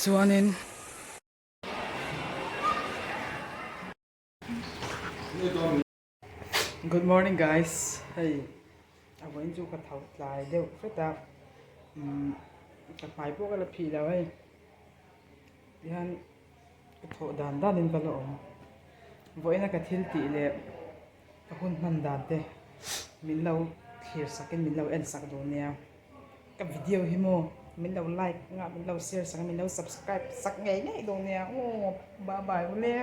Chuanin. Good morning guys hei a vawiin chu ka tho tlai deuh hret a umm ka hmai pawh ka la phih lo hei tihian ka thawh dan danin ka la awm vawiina ka thil tih leh ka hun hman dan te min lo thlir sakin min lo en sak duh nia ka video hi maw min lo like anga min lo share sak a min lo subscribe sak ngei ngei duh nia aw bye bye ule.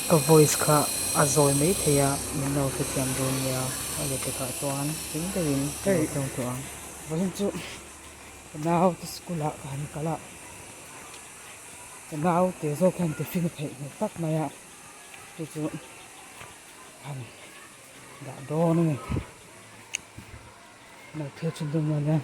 Ka voice kha a zawi mai thei a min lo hrethiam dawn nia a lehkha chuan hlim deuhin ka lo tawng tawh ang. Vawiin chu ka naute school ah ka han kal a ka naute zawk hian tiffin a theih hmel tak mai a chu chu han dah dawn a ni lo thil thin dawn nia.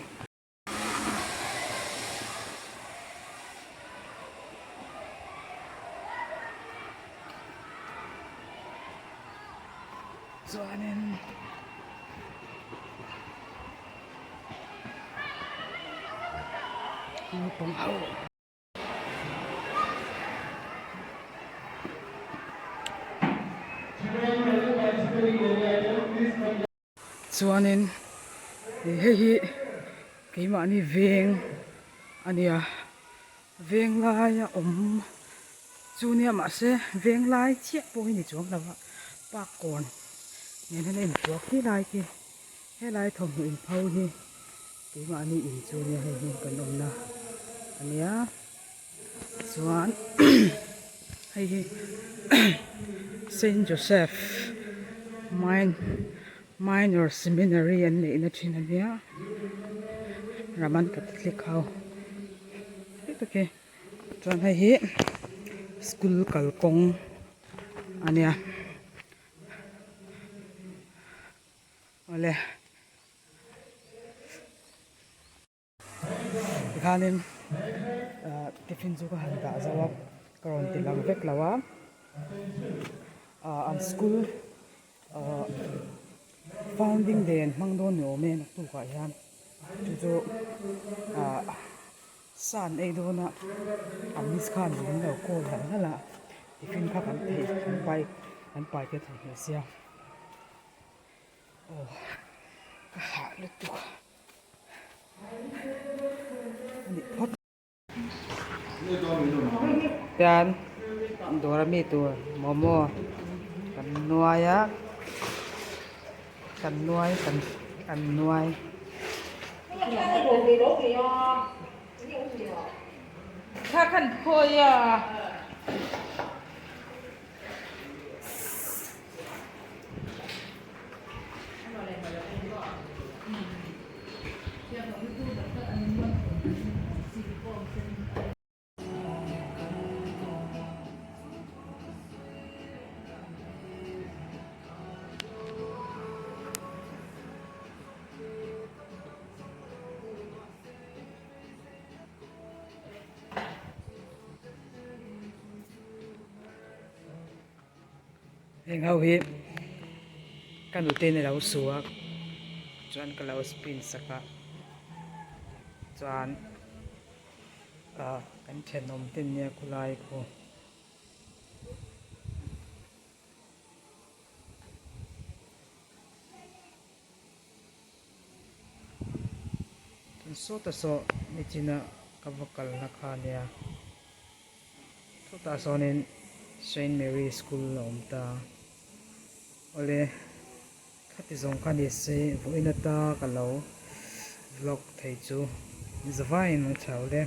Chuanin naupang ho Chuanin ih hei hi keimahni veng a nia veng laia awm chu nia mahse veng lai chiah pawh hi ni chuang lo a park kawn nen hian a inpuak hi lai khi helai thawmhnaw inpho hi keimahni in chu nia hei hi kan awmna a nia. Chuan hei hi Saint Joseph Minor Seminary an neihna thin a nia Raman Catholic ho hei chuan hei hi school kalkawng a nia awle. Tikhanin ah tiffin chu ka han dah zo a ka rawn ti lang vek lo a ah an school ah founding day an hmang dawn ni awm e naktukah hian chu chu ah sa an ei dawn a an miss khan min lo call nalh nalh a tiffin kha kan theih kan pai kan pai te theihnghilh sia aw ka hah lutuk. Hian dawr ami tur momo kan nuai a kan nuai kan kan nuai. Heng ho hi ka nute in alo su a chuan ka lo spin sak a chuan ah kan thenawm te nia khulai khu. Chuan sawtah saw nichina ka va kalna kha nia. Chutah sawnin Saint Mary School a awm ta. Awle, khati zawng kha ni se vawiin ata ka lo vlog thei chu zavaiin an chau le.